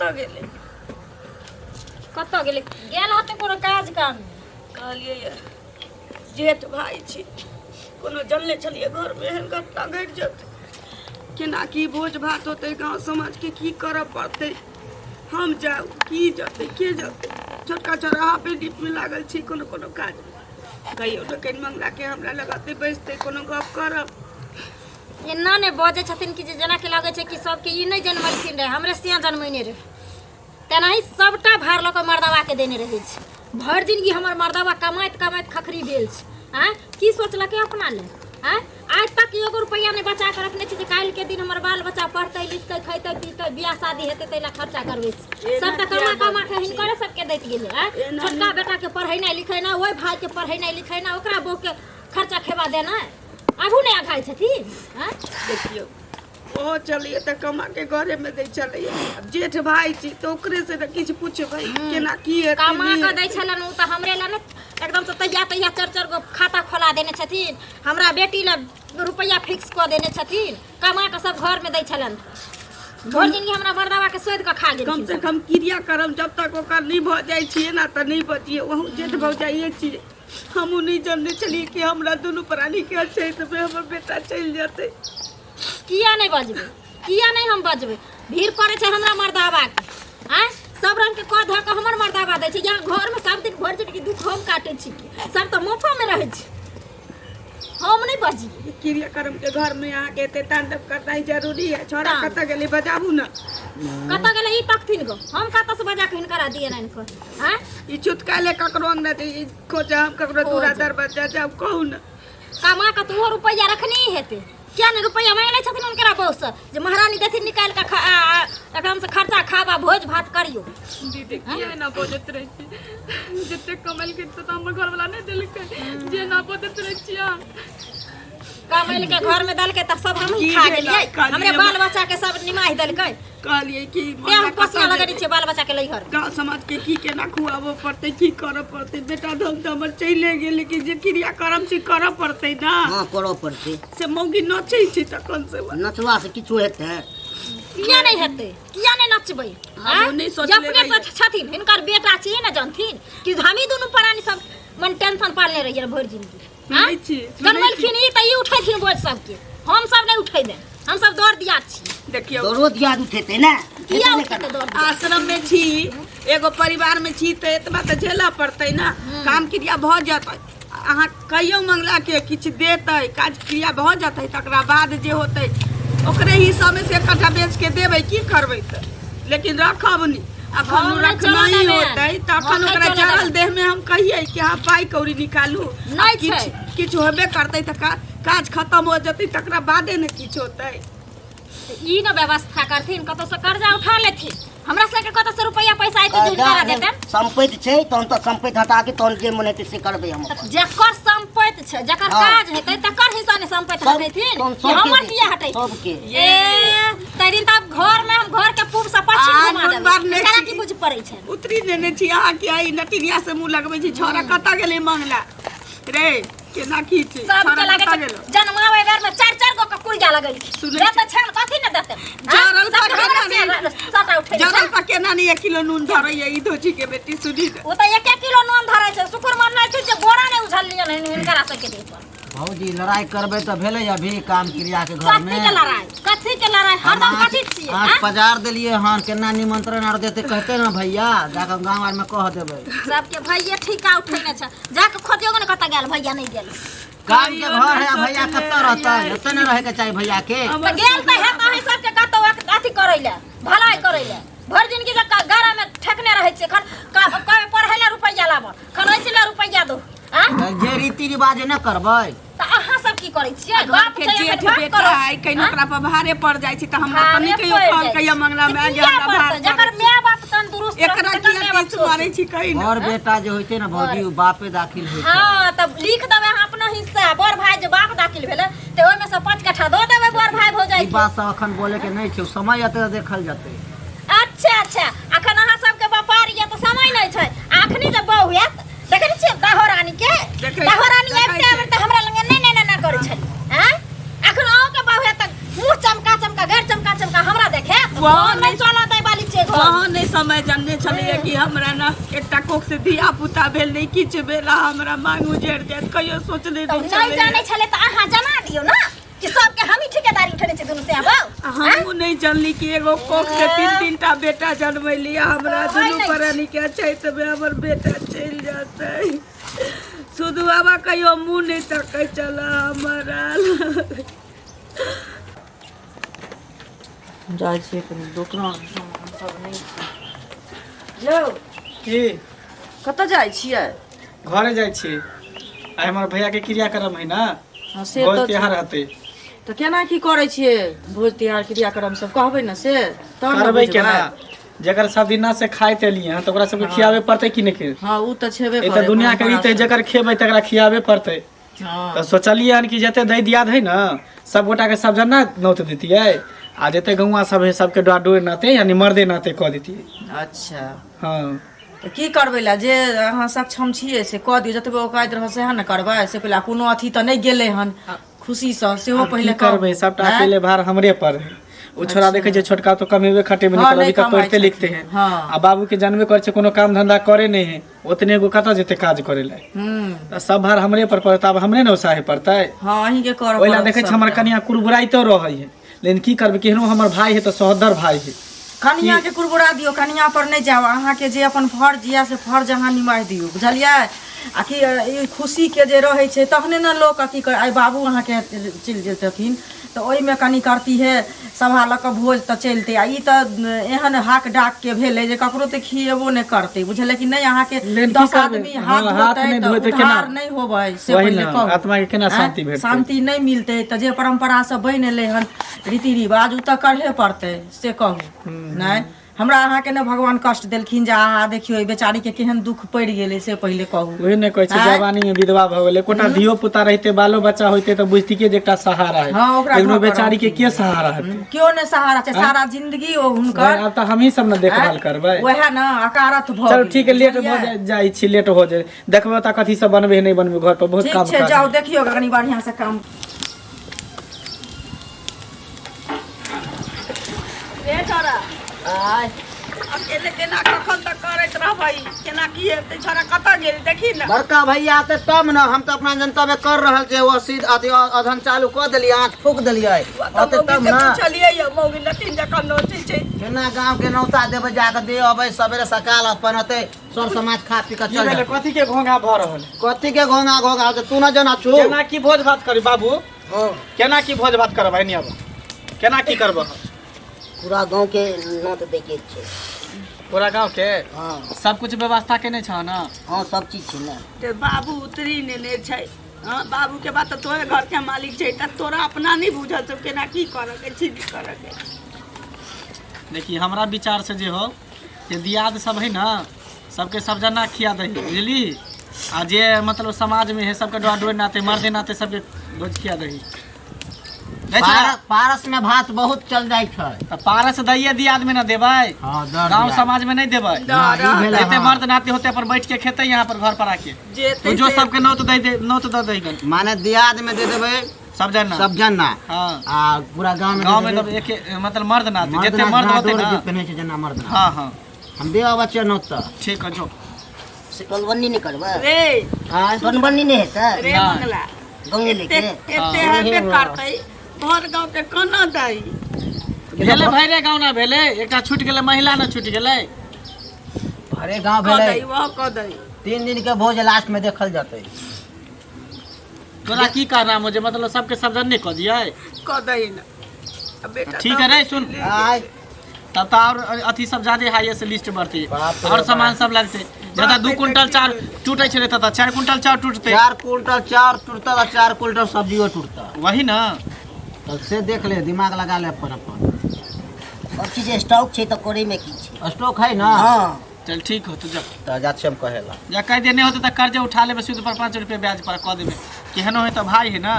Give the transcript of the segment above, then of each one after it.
कतऽ गेलै? कतऽ गेलै? गेल होतै कोनो काज काम। कहलियै ये जेठ भाय छी, कोनो जनले छलियै घरमे एहन घटना घटि जेतै? केना की भोज भात होतै, गाँव समाजके की करऽ पड़तै? हम जाउ की जेतै, के जेतै? छोटका चौराहा पे डिपमे लागल छी कोनो कोनो काज। कहियो ने कनि मंगलाके हमरा लग अतै, बैसतै, कोनो गप करब। एना नहि बजै छथिन कि जे जेनाकि लगै छै कि सबके ई नहि जनमलखिन रहै, हमरे सियाँ जनमैने रहै। तेनाही सबटा भार लऽ कऽ मर्दबाके देने रहै छै। भरि जिनगी हमर मर्दबा कमाइत कमाइत खखरी भेल छै। आँय, की सोचलकै अपना ले? आँय, आइ तक एगो रुपैआ नहि बचा कऽ रखने छै जे काल्हिके दिन हमर बाल बच्चा पढ़तै लिखतै खैतै पीतै बियाह शादी हेतै ताहि लए खर्चा करबै छै। सब तऽ कमा कमा के हिनकरे सबके दैत गेलै। आँय, छोटका बेटाके पढ़ेनाइ लिखेनाइ, ओहि भायके पढ़ेनाइ लिखेनाइ, ओकरा बहूके खर्चा खेबा देनाइ, आबू नहि अघाइ छथिन। आँय, देखियौ ओहो चलैए तऽ कमा के घरेमे दै छलैए। आब जेठ भाय छी तऽ ओकरे से ने किछु पुछबै केना की हेतै। कमा नहि कऽ दै हेतै। छलनि ओ तऽ हमरे लए ने एकदमसँ तहिया तहिया चारि चारि गो खाता खोला देने छथिन, हमरा बेटी लए रुपैआ फिक्स कऽ देने छथिन। कमा कऽ सब घरमे दै छलनि, भरि जिनगी हमरा मर्दाबाके शोधि कऽ खा कम गेलखिन से सब। कम क्रिया करम जब तक ओकर नहि भऽ जाइ छियै ने तऽ नहि बचियै। ओहू जेठ भौजाइए छियै। हमहूँ नहि जनने छलियै कि हमरा दुनू प्राणीके अछैतमे हमर बेटा चलि जेतै। किया नहि बजबै? किया नहि हम बजबै? भीड़ पड़ै छै हमरा मर्दाबाके। आँय, सब रंगके कऽ धऽ कऽ हमर मर्दाबा दै छै। यहाँ घरमे सब दिन भरि जिनगी दुख हम काटै छी, सब तऽ मोफामे रहै छै। हम नहि बजियै। क्रिया कर्म के घर में अहाँ के एते तांडव करनाइ जरूरी है? छोड़ा कतऽ गेलै? बजाबू ने। कतऽ गेलै ई तकथिन गो, हम कतऽ से बजा के हिनकरा दियनि आनि कऽ? आँय, ई चुटकाले ककरो अंगना जे ई खोजा, हम ककरो दूरा दरवाजा जाउ कहू ने। कमा कऽ तऽ ओहो रुपैआ रखने ही हेतै। किया नहि रुपैआ मांगि लै छथिन हुनकरा बहूसँ जे महारानी देथिन निकालि कऽ एकदमसँ खर्चा खाबा भोज भात करियौ। दीदी किया एना बजैत रहै छी? जते कमेलकै तऽ हमर घरवला नहि देलकै जे एना बजैत रहै छी अहाँ। कमेल के घर में देलकै तऽ सब हमही की खा भेलै? गेलियै, कहलियै हमरे बाल बच्चा के सब निमाहि देलकै। कहलियै कि तें हम पसिया लगेने छियै बाल बच्चा के लैहर। गाँव समाज के की केना खुआबऽ पड़तै, की करऽ पड़तै? बेटा धन तऽ हमर चलिए गेल, लेकिन जे क्रिया कर्म छै करऽ पड़तै ने। हँ, करऽ पड़तै। से मौगी नचै छै तखन से नचला से किछो हेतै? किया नहि हेतै? किया नहि नचबै? हमहूँ नहि सोचले अपने रहियै। तऽ छथिन, हिनकर बेटा छियै ने जानथिन कि हमही दुनू प्राणी सब मन टेंशन पालने रहियै भरि जिंदगी। सुनै छी, सुनै छी। जनमलखिन ई तऽ ई उठेथिन बोझ सबके, हम सब नहि उठेबै, हम सब दौड़ दिया छी। देखियौ दौड़ो दियाद उठेतै ने। किया उठेतै दौड़ दियाद? आश्रम में छी, एगो परिवार में छी तऽ एतबा तऽ झेलऽ पड़तै ने। काम क्रिया भऽ जेतै, अहाँ कहियौ मंगला के किछु देतै, काज क्रिया भऽ जेतै तकरा बाद जे होतै ओकरे हिस्सामे से एक कट्ठा बेच के देबै, की करबै तऽ, लेकिन रखब नहि। अखन हम नहि रखना चलऽ ही देबै। होतै तखन हम नहि ओकरा चलऽ जरल देबै। देह में हम कहियै कि अहाँ पाइ कौड़ी निकालू। नहि किछु छै। किछु होबे करतै तऽ काज खतम हो जेतै तकरा बादे ने किछु होतै। तऽ ई ने व्यवस्था करथिन, कतौ से कर्जा उठा लेथिन, हमरा सबके कतौ से रुपैआ पैसा एतै तऽ कर्जा हुनकरा अगर देतनि। सम्पत्ति छै तहन तऽ सम्पत्ति हटा के तहन जे मन हेतै से करबै हम अपन। जकर सम्पत्ति छै, जकर काज हेतै तकर हिस्सा ने सम्पत्ति हटेथिन तहन कि सबके हमर देतै, किया हटेथिन? सबके। ए तै दिन तऽ आब घर में हम घर के पूब से पश्चिम आ, घुमा नून देबै, बार नहि एकरा छी। की बुझ पड़ै छै? उतरी नेने छी अहाँ के ई नटिनिया से मुँह लगबै छी। छोरा कतऽ गेलै मंगला रे? केना की छै? सबके छोरा लागै कतऽ छै गेलो? जनमाबै बेर में चारि चारि गो के कुरिया लगेलखिन। सुनै देतै छी। छान कथी ने देतै? जरल सबके पर हमरा केना से सटा उठै छै। जरल पर केना नहि 1 किलो नून धरैया ई धोची के बेटी? सुनी ने। ओ तऽ 1 1 किलो नून धरै छै। शुक्र मननाइ छै जे बोरा नहि उझललियनि हन हिनकरा सबके देह पर। भौजी, लड़ाई करबै तऽ भेलै अभी काम क्रिया के घर कथी में? के लड़ाई? कथी के लड़ाई? हरदम कथी छियै? आँच आँय? पजार देलियै हन, केना निमंत्रण आर देतै कहते ने भैया, जाकऽ गाँव आर में कह देबै। सबके भैया ठीका उठेने छै, जाके खोजियौ ने कतऽ गेल भैया। नहि गेल। काम के घर है, भैया कतऽ रहतै? एतऽ ने रहै के चाही भैया के। तऽ गेल तऽ हेत अहीं सबके कतौ अथी करै लए, भलाई करै लए। भरि जिनगी जे गारा में ठेकने रहै छियै, खन कहबै पढ़ै लए रुपैआ लाबऽ, खन एहि लए रुपैआ दो। आँय? तऽ जे रीति रिवाज ने करबै तऽ अहाँ सब की करै छियै? बाप के छै जेठ एखन, बाप बेटा करो। है, कहीं ओकरा पर भारे पड़ जाइ छै तऽ हमरा तऽ भारे नहि कहियो पड़ि कहल जाइ कहियो छै। मंगला से माय किया हमरा भार पड़तै? जकर पड़ै। माय बाप तंदुरुस्त एकरा रहतै, तकर किया माय बाप किछु सोचै। मारै छी कही ने? बर बेटा जे होइ छै ने भौजी, ओ बापे दाखिल होइ छै। हाँ, तब लिख देबै अहाँ अपना हिस्सा। बड़ भाई जे बाप दाखिल भेलै तऽ ओहिमे से 5 कट्ठा दऽ देबै बड़ भाई भौजाई ई के। बात सब अखन बोले के नहि छै, समय एते तऽ देखल जेतै। अच्छा अच्छा, अखन अहाँ सबके व्यापार यऽ तऽ समय नहि छै, आ अखनी जे बहु हैत, देखै नहि छियै दाहो रानी के? देखै दाहो रानी देखै आबिते छियै। आबिते हमरा लग नहि नहि नहि करै छलै। आँय, अखन अहूँके बहु हैत तऽ मुँह चमका चमका गैर चमका चमका हमरा देखायत? वहाँ हम नहि चलऽ दै वाली छियै घर। वहाँ नहि। समय जनने छलैया कि हमरा ने एकटा कोख से धिया पुता भेल नहि किछु भेल आ हमरा मांग उजड़ि जायत कहियो सोचने तऽ नहि नहि जानै छलैया। छलै तऽ अहाँ जना दियौ ने कि सबके हमही ठेकेदारी उठेने छी दुनू से बाउ आ हमहूँ नहि जनली कि एगो कोख से तीन तीन टा बेटा जनमैली आ हमरा कहै दुनू नहि प्राणी के अछैत मे हमर बेटा चलि जेतै सुधु बाबा कहियो मुँह नहि तकै छला हमरा जाइ छियै कनि दोकान सामान सब नहि छै यौ की कतऽ जाइ छियै घरे जाइ छी आइ हमर भैया के क्रियाक्रम है ना हँ से भोज तऽ तिहार हेतै तऽ केना की करै छियै भोज तिहार क्रियाक्रम सब कहबै ने से तहन ने करबै बुझबै। केना जकर सब दिना से खाइत एलियै हँ तऽ ओकरा सबके खियाबे पड़तै कि नहि हँ ओ तऽ छेबे ई तऽ करै दुनिया के रीत है जकर खेबै तकरा खियाबे पड़तै हँ तऽ सोचलियै हन कि जते दै दियाद है ने सब गोटा के सब जना नौत देतियै आ जते गौआ सब है सबके डोर डोर नाते यानी मर्दे नाते कऽ देतियै अच्छा हँ तऽ की करबै लए जे अहाँ सक्षम छियै से कऽ दियौ जतबे औकात रहत सएह ने करबै से पहिले कोनो अथी तऽ नहि गेलै हन खुशीसँ सेहो आब पहिले की करबै कहू। सबटा आँय? अकेले भार हमरे पर है ओ छोरा देखै छै छोटका तो कमेबे खटेबे नहि हँ, करब नहि अभी तऽ कमाइ पढ़ते लिखते छथिन। है हँ। आ बाबू के जानबे करै छै कोनो काम धंधा करे नहि है ओतने एगो कतऽ जेतै काज करे लए हूँ तऽ सब भार हमरे पर पड़त आब हमरे ने उसाहे पड़तै हँ अहीँके करऽ ओहि लए पड़त देखै छै हमर सबटा। कनिया कुरबुराइतो रहै है लेकिन की करबै केहनो हमर भाय है तऽ सहोदर भाय है कनिया के कुरबुरा दियौ कनिया पर नहि जाउ अहाँके जे अपन फर्ज यऽ से फर्ज अहाँ निमाहि दियौ बुझलियै आ कि ई खुशीके जे रहै छै तखने ने लोक अथी कर आइ बाबू अहाँके चलि जेतथिन तऽ ओहिमे कनि करती हे सभा लऽ कऽ भोज तऽ चलतै आ ई तऽ एहन हाक डाकके भेलै जे ककरो तऽ खिएबो नहि करतै बुझलियै कि नहि अहाँके लेकिन की 10 करबै? आदमी हाथ हँ, हाथ धोतै नहि तऽ धोतै केना? उधार नहि होबै से वही पहिले ने, कहू आत्मा के केना आँय? शान्ति भेटतै? शान्ति नहि मिलतै तऽ जे परम्परा सब बनि एलै हन रीति रिवाज ओ तऽ करहे पड़तै से कहू नहि हमरा अहाँके ने भगवान कष्ट देलखिन जे अहाँ देखियौ एहि बेचारीके केहन दुःख पड़ि गेलै से पहिले कहू वही ने कहै छै आँय? जवानी में विधवा भऽ गेलै एकोटा धियो पुता रहिते बालो बच्चा होइते तऽ बुझतियै जे एकटा सहारा है हँ, ओकरा लेकिन ओ घर पर बेचारी के के सहारा हेतै केओ नहि सहारा छै सारा जिंदगी ओ हुनकर आब तऽ हमही सब ने देखभाल करबै वएह ने अकारथ भऽ चलो गेलै, ठीक है लेट भऽ बुझलियै? जाइ छी लेट हो जाए देखबै ओतऽ कथी सब बनबै है नहि बनबै घर पर बहुत ठीक काम छै काज जाउ है। देखियौ कनि बढ़िआँ से काम रे छोरा अकेले केना कखन तक करैत रहबै केना की हेतै छोरा कतऽ गेल देखी ने बड़का भैया आते तब ने हम तऽ अपना जनता में कर रहल छियै ओ सीध अथी अधन चालू कऽ देलियै आँच फूक देलियै तऽ अते तब मौगी से ने पुछलियै यौ मौगी लटिन जकाँ नोचै छै केना गाँव के नौता देबै जाके दे अबै सवेरे सकाल अपन अते सर समाज खा पी कऽ की चल भेलै जाए कथी के घोंघा भऽ रहल है? कथी के घोंघा घोंघा होतै तू न जना छू केना की भोज भात करी बाबू केना की भोज भात करब एनी अब केना की करब पूरा गाँव के नोत दै के छै पूरा गाँव के हँ सब कुछ व्यवस्था केने छह ने हँ सब चीज छै ने ते बाबू उतरी नेने छै हँ बाबूके बात तऽ तोरे घरके मालिक छै तऽ तोरा अपना नहि बुझल छौ केना की करऽके छै नहि करऽके देखी हमरा विचार से जे हो जे दियाद सब है ना सबके सब जना खिया दही बुझली आ जे मतलब समाज में है सबके डोआ डोए नाते मर्दे नाते सबके भोज खिया दही नहि छै पारस पारस में भात बहुत चल जाइ छै तऽ पारस दैये दियाद में ना देबै हँ दर गांव दियाद। समाज में नहीं देबै ना, ई भेलै जते हँ। मर्द नाते होते अपन बैठ के खेते यहाँ पर घर पर आके जे तो जो सबके नौत दे दे नौत दे दही माने दियाद में दे देबै सब जना सब जना हाँ आ पूरा गांव में गांव दे में देबै। तब एक मतलब मर्द नाते मर्द जते ना- मर्द ना होते डोर ना जे पेन्है छै जेना मर्द ना। हाँ हाँ हम दे अबै छियै नौत तऽ ठीक है जो सोलबन्नी नहि करबै रे आँय? सोलबन्नी नहि हेतै रे नहि। मंगला गाँवे लेके एते एते हेबे करतै भर गाँव के कोना दै भेलै भैरे गाँव ना भेलै एकटा छूटि गेलै महिला ना छूटि गेलै भरे गांव कऽ भेलै दै वह कऽ दै 3 दिन के भोज लास्ट में देखल जेतै तोरा की कहना मुझे मतलब सबके सब जन नहीं कह दिए कऽ दै ने आ बेटा ठीक है रे सुन आय तब तो और अथी सब ज्यादा हाई से लिस्ट बढ़ते बाप रे और सामान सब लगते जतऽ 2 क्विंटल चाउर टूटे छलै ततऽ 4 क्विंटल चाउर टूटते 4 क्विंटल चाउर टूटता आ 4 क्विंटल सब्जियो टूटता वही ना तब से देख ले दिमाग लगा ले अपन अपन सब चीज स्टॉक छै तऽ करैमे की छै स्टॉक है ना हँ चल ठीक हो तू जा तऽ जा छियै हम कहेला या कह दे नहीं होते तऽ कर्जे उठा लेबै सूद पर 5 रुपया ब्याज पर कऽ देबै केहनो है तऽ भाई है ना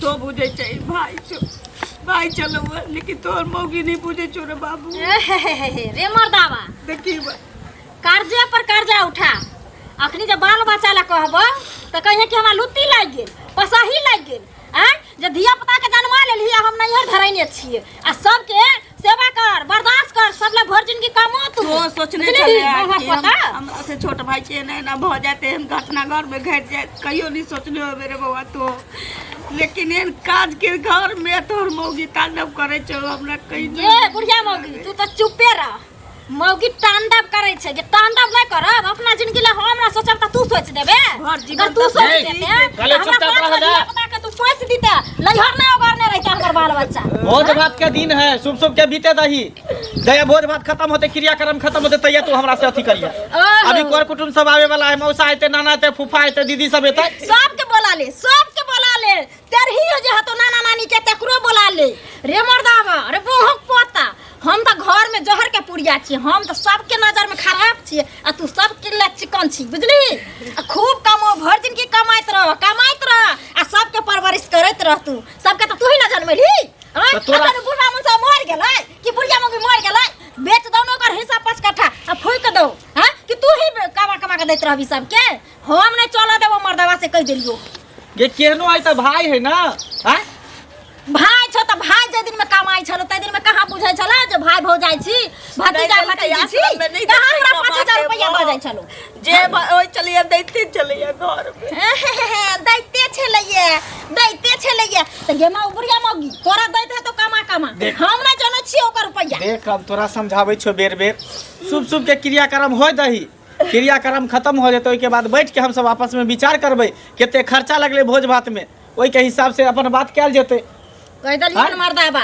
तो बुझै छै भाई छौ भाई चलो लेकिन तोहर मौगी नहीं बुझै छौ रे बाबू रे मर्दावा देखी कर्जे पर कर्जा उठा अखनी जे बाल बच्चा ला कहबो तऽ कहिए कि हमरा लुत्ती लागि गेल पसाही लागि गेल आँय जे धिया पुता के जन्मा लेलही आ हम नैहर धरैने छियै आ सबके सेवा कर बर्दाश्त कर सब ला भर जिंदगी कमो तू तो सोचने बुझलिही? छलै हाँ, कि पता हमरा से छोट भाई के एना एना भऽ जाते एहन घटना घर में घटि जायत कहियो नहीं सोचने हो मेरे बौआ तो लेकिन एहन काज के घर में तोहर मौगी तांडव करे छौ हमरा कहीं ये बुढ़िया मौगी तू तो चुपे रह मौगी तांडव करे छै जे तांडव नहीं करब अपना जिंदगी ला हमरा सोचब त तू सोच देबे घर जीवन अगर तू तऽ सोच ए, देते कहले त हमरा चुपचाप पाँच रह गो जा। धिया-पुता के तू पोस दीते नैहर नहीं ओगरने रहते हमर बाल बच्चा भोज भात के दिन है शुभ शुभ के बीते दही जया भोज भात खत्म होते क्रियाक्रम खत्म होते तैया तू हमरा से अथी करिया ओहो। अभी कर कुटुम्ब सब आवे वाला है मौसा आते नाना आते फूफा आते दीदी सब एते सबके बोला ले सबके बोला ले तेरही हो जे हतो नाना नानी के तकरो बोला ले रे मर्दावा अरे बोहक पोता हम तऽ घर में जहर के पुड़िया छी हम तऽ सबके नजर में खराब छी आ तू सबके ले चिकन छी बुझली आ खूब कमो भर दिन की कमाइत रह कमाइत रह आ सबके परवरिश करैत रह तू सबके तऽ तू ही ना जनमेलही आँय? तऽ तोरा- अगर बूढ़ा मुनसा मर गेलै कि बुढ़िया मौगी मर गेलै बेच दौ ने ओकर हिस्सा पाँच कट्ठा आ फूकि दौ हाँ कि तू ही कमा कमा के दैत रहबी सबके हम नहीं चलऽ देबो मर्दवा से कहि देलियो ये केहनो है तऽ भाई है ना आँय? भाई छौ तऽ भाई जाहि दिन में कमाइ छलो ताहि दिन में कहाँ बुझै छला जे भाई भौजाइ छी भतीजा नहि देलकै, भतीजी छी आश्रम में नहि कहाँ देलकै हमरा कमा 5000 के रुपैआ भऽ जाइ छलो जे ओहि चलिए दैते चलैया घर में दैते छलैये दैते छलैये तऽ गे माँ बुढ़िया मौगी तोरा दैत हेतौ कमा कमा हम नहि जनै छियै ओकर रुपैआ देख हम तोरा समझाबै छियौ बेर बेर शुभ शुभ के क्रियाक्रम होय दही क्रियाक्रम खत्म हो जेतै ओहिके बाद बैठ के हमसब आपस में विचार करबै कते खर्चा लगलै भोज भात में ओहिके हिसाब से अपन बात कयल जेतै कहि देलियै आँय? मर्दाबा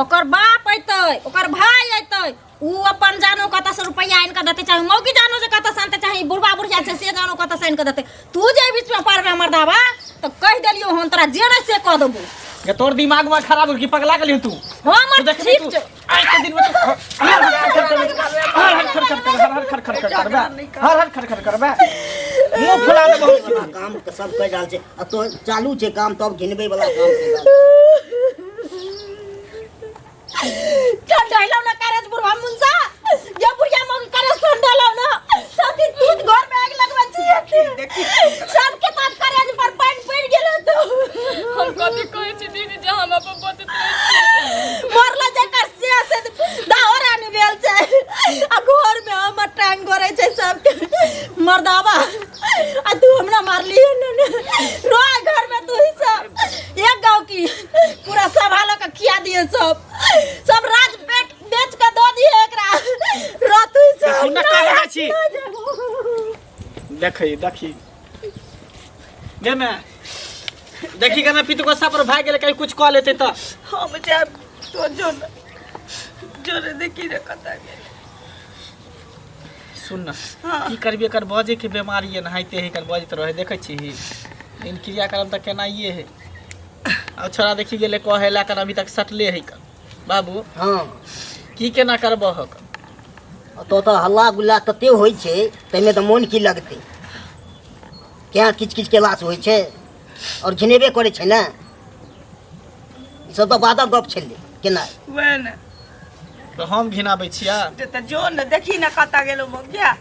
ओकर बाप अयतै ओकर भाय अयतै उ अपन जानो कतऽ से रुपैआ आनि कऽ देतै चाहे मौगी जानो जे कतऽ से आनतै चाहे बुढ़बा बुढ़िया छै से जानो कतऽ से आनि कऽ देतै तू जे एहि बीचमे पड़बे मर्दाबा तऽ कहि देलियौ हन तोरा जे नहि से कऽ देबौ ये तोर दिमाग में खराब हो कि पगला गेली तू हमर तू देखबी ठीक तू छौ आइ के दिन में तू हर हर खर खर कर हर हर खर खर कर करबे हर हर खर खर करबे मुंह फुला दे बहुत काम के सब कहि रहल छै आ तो चालू छै काम तब घिनबै वाला काम कहि रहल छै। ठंडैलौ ना करे बुढ़वा मुंसा ये बुढ़िया मौगी करे ठंडैलौ ना सब दिन दूध घर में आग लगबै छी सबके तात करे पर पानि पड़ि गेल तो हम कथी कहै छी दीदी जे हम अपन बचत रहै छी मरला जकर से से दाहो रानी भेल छै आ घर में हमर टांग गड़ै छै सबके मर्दावा आ तू हमरा मारली ने रोय घर में तू ही सब एक गाँव की पूरा सभा लऽ के खिया दिए सब सब राज बेच बेच के दऽ दिए एकरा रह तू ही सब सुन ना का होइ छी देखी देखी गे मैं देखी केना पितु गुस्सा पर भाग गेलै कहीं कुछ कऽ लेतै तऽ हम जायब तो जो न जोरे देखी रे कतऽ गेल सुन न की करबी एकर बजे के बीमारी है नहाइते है एकर बजैत रहे देखै छी इन क्रियाक्रम तऽ केनाइए है आ छोड़ा देखी गेलै कहे ला कर अभी तक सटले है कर बाबू हँ की केना करबहक तो तऽ हल्ला गुल्ला तते होइ छै ताहिमे तऽ मोन की लगतै क्या किच किच केलासँ होइ छै आओर घिनेबे करै छै ने ई सब तऽ बादक गप छलै केना वएह ने तऽ हम घिनाबै छियै जे तऽ जो ने देखी ने कतऽ गेलो मौगिया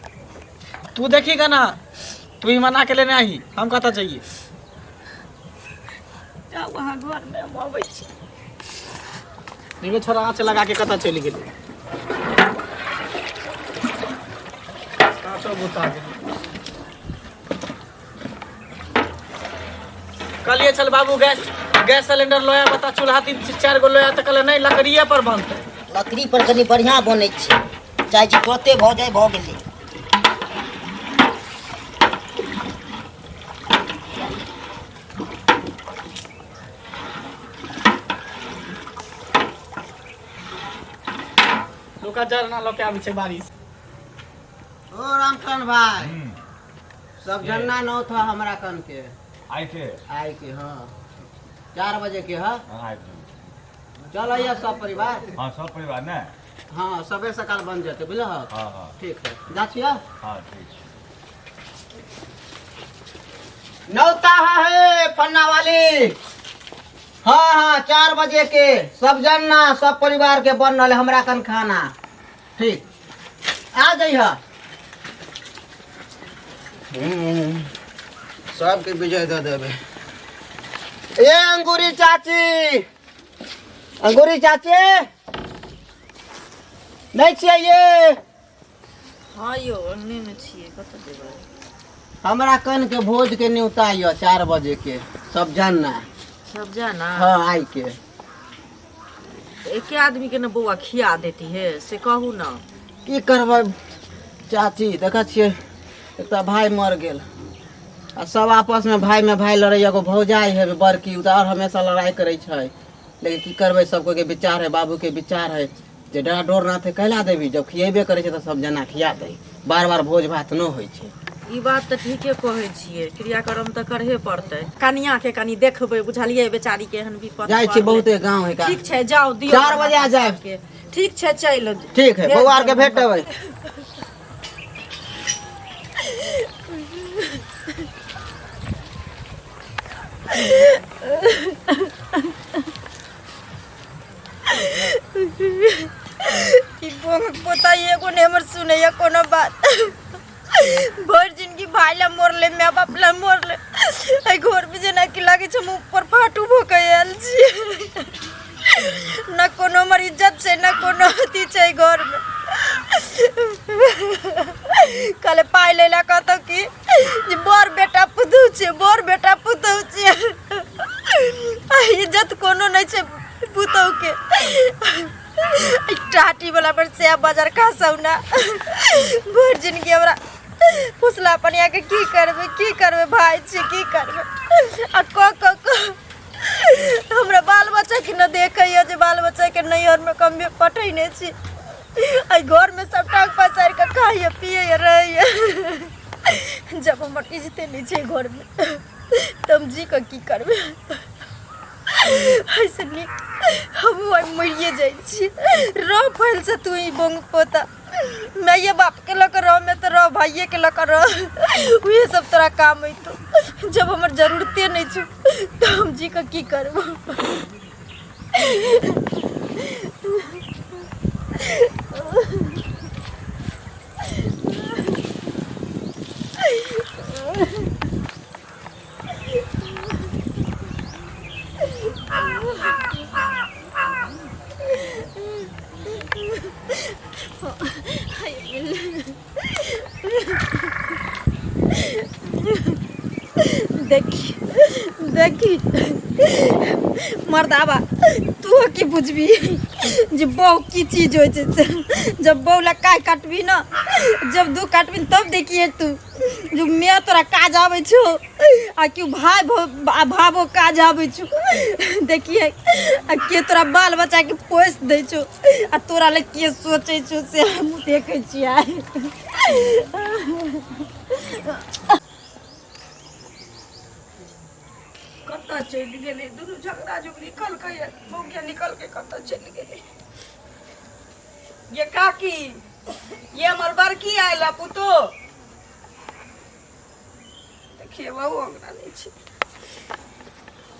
तू देखी ना तू ही मना के लेने आही हम कतऽ जाइए जाउ अहाँ घरमे हम अबै छी देखियो छोरा आँच लगा के कतऽ चलि गेलै आँचो बुता गेलै कहलिए चल बाबू गैस गैस सिलेंडर लोया बता चूल्हा तीन चारि गो लोया तऽ कहले नहि लकड़िए पर बनतै लकड़ी पर कनि बढ़िआँ बनै छै चाहै छी तुरते भऽ जाय भऽ गेलै लोका जरना लऽ के आबै छै बारिश ओ रामचंद्र भाई सब जन्ना नौ था हमरा कन के आइ के आइ के हाँ 4 बजे के हाँ हाँ, आबि जेबै। चल आइए सब परिवार हाँ सब परिवार ने हाँ सबे सकाल बन जेतै बुझल हाँ हाँ ठीक है जा छियै हाँ ठीक छै नौता है फन्ना वाली हाँ हाँ 4 बजे के सब जन्ना सब परिवार के बन रहा हमरा कन खाना ठीक आ जाइह सबके विजय दे देबे ए अंगूरी चाची अंगूरी चाची नहि छियै ये? हँ यौ, अंगने मे छियै, कतऽ जेबै? हमरा कन के भोज के न्योता यऽ 4 बजे के, सब जानना। सब जाना? हाँ, आइ के। एके आदमी के ने बौआ खिया देती है, से कहू ना। की करबै चाची, देखै छियै एकटा भाय मर गेल आ सब आपस में भाय में भाय लड़ैया। एगो भौजाइ है बड़की, उ तऽ आओर हमेशा लड़ाइ करै छै। लेकिन की करबै, सब कोइ के विचार है, बाबू के विचार है जे डरा डोर नाथे कैला देबी, जब खिएबे करै छै तऽ सब जना खिया दे, बार बार भोज भात नहि होइ छै। ई बात तऽ ठीके कहै छियै, क्रियाक्रम तऽ करहे पड़तै। कनिया के कनि देखबै, बुझलियै, बेचारी के एहन विपद जाइ छी। पड़लै। बहुते गाँव है का। ठीक छै, जाउ दियौ। 4 बजे आ जायब। सबके। ठीक छै, चलि। ठीक है, बौआ आरके भेट देबै। ई बोंग पोता एगो ने हमर सुनैया कोनो बात। भरि जिनगी भाय ला मरले, माय बाप ला मरले। एहि घर में जेना कि लागै छै हम ऊपर फाटू भऽ के आयल छी। न कोनो हमर इज्जत छै, न कोनो अथी छै घर में। कहले पाइ लै ला कहतौ कि जे बड़ बेटा पुतहु छै, बड़ बेटा पुतहु छै। आ इज्जत कोनो नहि छै पुतहु के। टाटी वाला पर से बाजार खसौ ना। भरि जिनगी हमरा फुसला पनिया के की करबै, की करबै भाय छी, की करबै? आ क क क हमरा बाल बच्चा के न देखैया जे बाल बच्चा के नैहर में कम पठैने छी। एहि घर में सब टांग पसारि कऽ खाइया, पियैया, रहैया। जब हमर इज्जते नहि छै घर में तऽ हम जी कऽ की करबै? ऐसे नीक हमहूँ आइ मरिए जाइ छी। रह फैल से तू ही बोंग पोता, माइए बाप के लऽ कऽ रह, में तऽ रह, भाइये के लऽ कऽ रह, उहे सब तोरा काम अयतौ। जब हमर जरूरते नहि छौ तऽ हम जी कऽ की करबो? देखी देखी मर्दाबा, तू की बुझबी जे बहु की चीज होइ छै से। जब बहु ला काय काटबी न, जब दू काटबी तब देखिए तू जो मैं तोरा काज आबै छौ आ क्यों भाई भावो काज आबै छौ। देखिए आ के तोरा बाल बच्चा के पोस दै छौ आ तोरा ले के सोचै छौ से हम देखै छियै। कतऽ चलि गेलै दुनू? झगड़ा झुगड़ी कलकै, मौगिया निकल के कतऽ चलि गेलै? ये काकी, ये हमर बड़की आयल है पुतो। देखिए बहु अंगना नहि छै,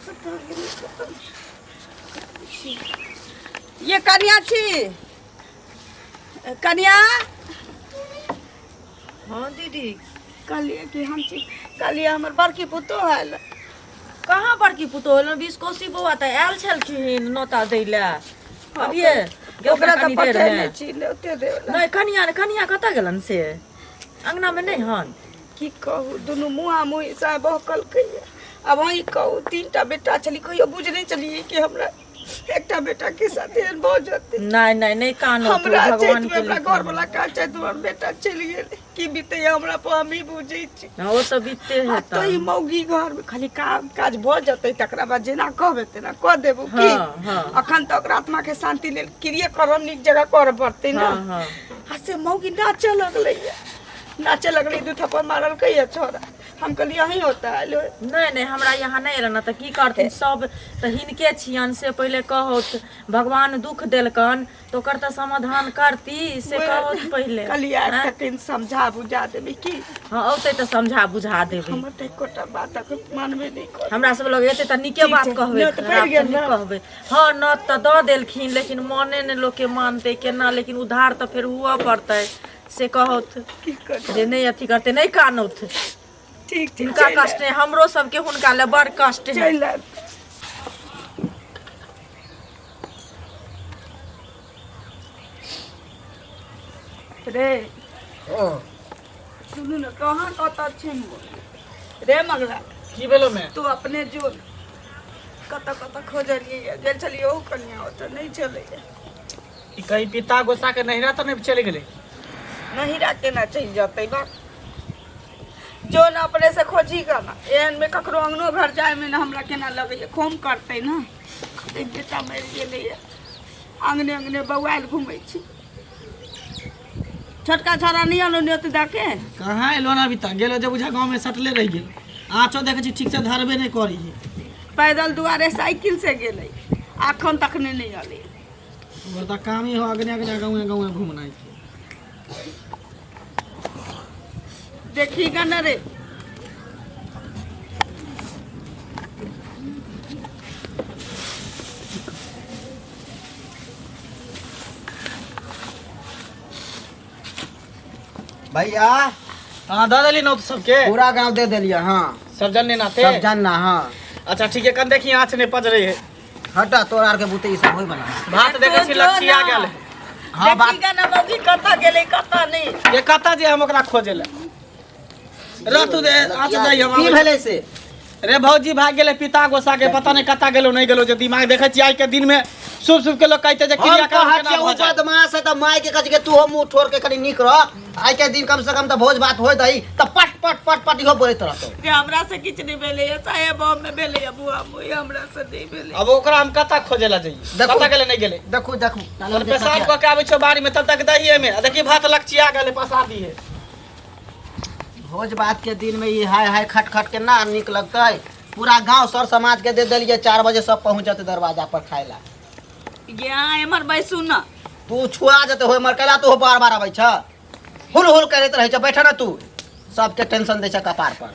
कतऽ गेलै, कतऽ छी? ये कनिया छी, कनिया। हँ दीदी। कहलिए कि हम छी, कहलिए हमर बड़की पुतो आयल। कहाँ बड़की पुतोह एलन? 20 कोसी बौआ तऽ आयल छलखिन नोता दै लए अभिये। ओकरा तऽ कनी देर पठेने मे। छी ओते देवला। नहि कनिया, कनिया कतऽ गेलन से? अंगना मे नहि हन। की कहू, दुनू मुँहा मुँही सा बहकलकै। आब अहीं कहू, 3टा बेटा छली, कहियो बुझने छलियै कि हमरा एकटा बेटा के साथ एहन भऽ जेतै? नहि नहि नहि कानो तू, हमरा भगवान चैत के मे हमरा लिखल। घर वाला काज चैत हमर बेटा चलि गेलै, की बीतैया हमरा पर हमही बुझै छी। हँ, ओ तऽ बीतते आ हेतै। तो ई मौगी घर मे खाली काम काज भऽ जेतै तकरा बाद जेना कहबै तेना कऽ देबो की? हँ, हँ। अखन तऽ ओकरा आत्मा के शांति लेल क्रिये करम नीक जगह करऽ पड़तै ने। हँ हँ। आ से मौगी नाचऽ लगलै, नाचऽ लगलै, दू थप्पड़ मारलकै या छोरा। हम कहलियै अहीं होता आयल होय। नहि नहि, हमरा यहाँ नहि एलन। तऽ की करथिन, सब तऽ हिनके छियन से पहिले कहौत। भगवान दुख देलकन तऽ ओकर तऽ समाधान करती से कहौत पहिले। कहलियै आबि आँय? कऽ कनि समझा बुझा देबै की? हँ, औतै तऽ समझा बुझा देबै। हमर तऽ एकोटा बात अखन मानबे नहि कर। हमरा सब लग एतै तऽ नीके ठीक बात छै, कहबै, नोत पड़ि खराब तऽ गेल नहि ने? कहबै। हँ, नोत तऽ दऽ देलखिन लेकिन मने ने लोकके मानतै केना? लेकिन उधार तऽ फेर हुअ पड़तै से कहौत। की करी? जे नहि अथी करतै, नहि कानौत। ठीक छै। हिनका चलि कष्ट नहि, हमरो सबके हुनका लए बड़ कष्ट है। चलि आयब। रे सुनू ने कहाँ कतऽ छै रे मगला की भेलो में तू अपने जो कतऽ कतऽ खोजलियै गेल छलियै ओहू कनिया ओतऽ नहि छलैया ई कहीं पिता गोसा के नहिरा तऽ नहि चलि गेलै नहिरा केना चलि जेतै बा जो ने अपने से खोजी का ना एहन में ककरो अंगनो घर जाय में ना हमरा केना लगैया खोम करतै ना एक बेटा मरि गेलैया अंगने अंगने बौआयल घूमै छी छोटका छोरा नहि अनलो नेत दऽ के कहाँ एलो ना अभी तक गेलो जे बुझा गाँव में सटले रहि गेल आँचो देखै छी ठीक से धरबे नहि करी पैदल दुआरे साइकिल से गेलै अखन तक नहि नहि अलै ओकर तऽ काम ही हो अगने अगने गाँवे गाँवे घूमनाइ छै देखी गन रे भैया हाँ दऽ देली नौत सबके पूरा गांव दे देलियै हाँ सब जन नाते सब जानना हाँ अच्छा ठीक है कन देखी आँच नहीं पज रही है हटा तोरा आर के बुते ई सब होय बना भात देखै छी लक्षिया गेल है हाँ बात देखी गन मौगी कतऽ गेलै कतऽ नहि ये कतऽ जे हम ओकरा खोजे ले रह तू दे आँच दही हम की आबै छी। भेलै से रे भौजी भाग गेलै पिता गोसा के पता नहीं कतऽ गेलो नहीं गेलो जे दिमाग देखै छी आइ के दिन में शुभ शुभ के लोग कहते जे हम क्रियाक्रम कहै केना छियै भऽ ओ जाए बदमाश है तऽ माय के कहै छै कि तू हो मुँह ठोर के कनि नीक रह आइ के दिन कम से कम तऽ भोज भात होय दही तऽ पट पट पट पट इहो बोलैत रहतौ रे हमरा से किछु नहि भेलैया साहेब हम मे भेलैया बुआ मुई हमरा से नहि भेलै अब ओकरा हम कतऽ खोजे ला जइए देखू। कतऽ गेलै नहीं गेलै देखू देखू तहन पेशाब कऽ के आबै छौ बाड़ी में तब तक दहिए में आ देखी भात लक्षिया गेलै पसा दिहे भोज भात के दिन में ई हाय हाय खट खट के ना नीक लगतै पूरा गांव सर समाज के दे देलियै 4 बजे सब पहुंच जेतै दरवाजा पर खाय ला ये अहाँ एम्हर बैसू ने तू छुआ जेतै होय मर कैला तू बार बार अबै छ हुल हुल करैत रहै छ बैठ ना तू सबके टेंशन दै छ कपार पर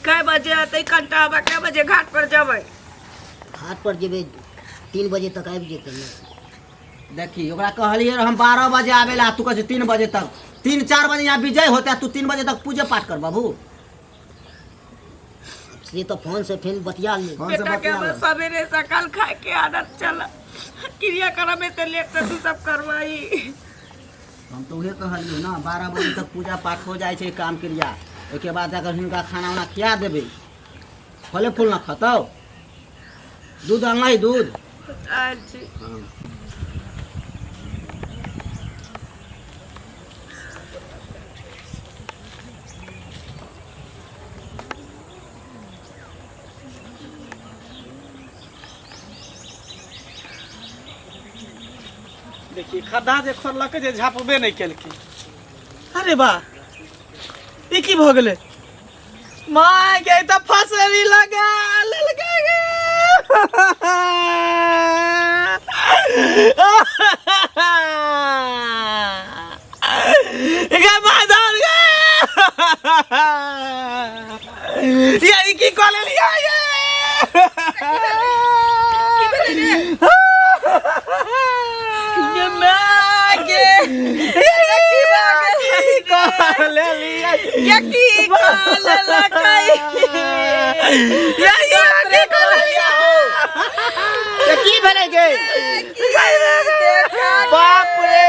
कै बजे अतै कनिटा आबा कै बजे घाट पर जेबै घाट पर जेबै 3 बजे तक आबि जेतै ने देखी ओकरा कहलियै रहै हम 12 बजे आबै ला तू कहै 3 बजे तक 3-4 बजे यहाँ विजय होते तू 3 बजे तक पूजे पाठ कर बाबू से तऽ फोन से फेन बतिया ले फोन से बेटा के बतिया हमरा ले। सवेरे सकाल खाए के आदत चल क्रिया करम एते लेट से तू सब करवाई हम तऽ उहे कहलियै ना 12 बजे तक पूजा पाठ हो जाइ छै काम क्रिया ओहिके बाद जाकर हिनका खाना उना खिया देबै फले फूल ना खतौ दूध अनलै दूध आयल छी देखिए खद्धा जे खोदलकै जे झापबे नहि केलकै अरे वाह ई की भऽ गेलै माय गे तऽ फसरी लगा लेलकै गे गे माधव गे ये ई की कऽ लेलियै ये ये माय गे ये की कऽ लेलियै ये की कऽ लेलकै ये ये की कऽ लेलियै ये की भेलै गे बाप रे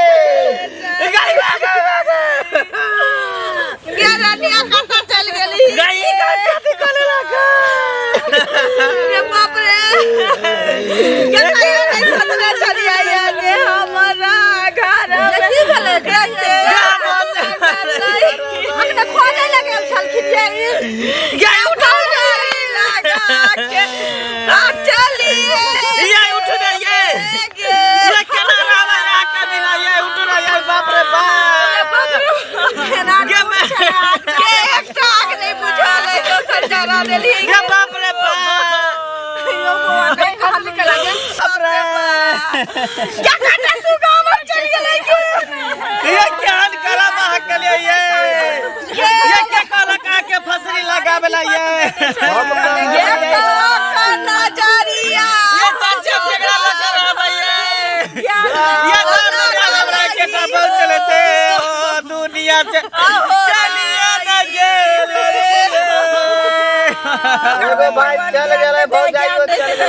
गई गई गई गे रनिया कतऽ चलि गेली गई कथी कऽ लेलक रे बाप रे के कहियो नहि सोचने छलियै जे हमरा घर की भेलै अखने खोजै लए गेल छलखिन ये ई गई उठाओ चलिए ये उठ ना ये ये केना रहबै आके बिना ये उठ ना ये बाप रे बाप गे मैं के एकटा आग नहि बुझल अइ दोसर जरा देलियै गे बाप रे बाप क्या काटा सुगा हमर चलि गेलै गे ये केहन करम अहाँ के लिए ये ये के कहलक अहाँ के फसरी लगाबे ला ये ये तो नजरिया ये सच्चे झगड़ा लगा रहबै ये ये दुनिया हमरा के बहुत चले से ओ दुनिया से चलिए न गेल रे एगो भाई चल गेलै भौजाइयो चल गेलै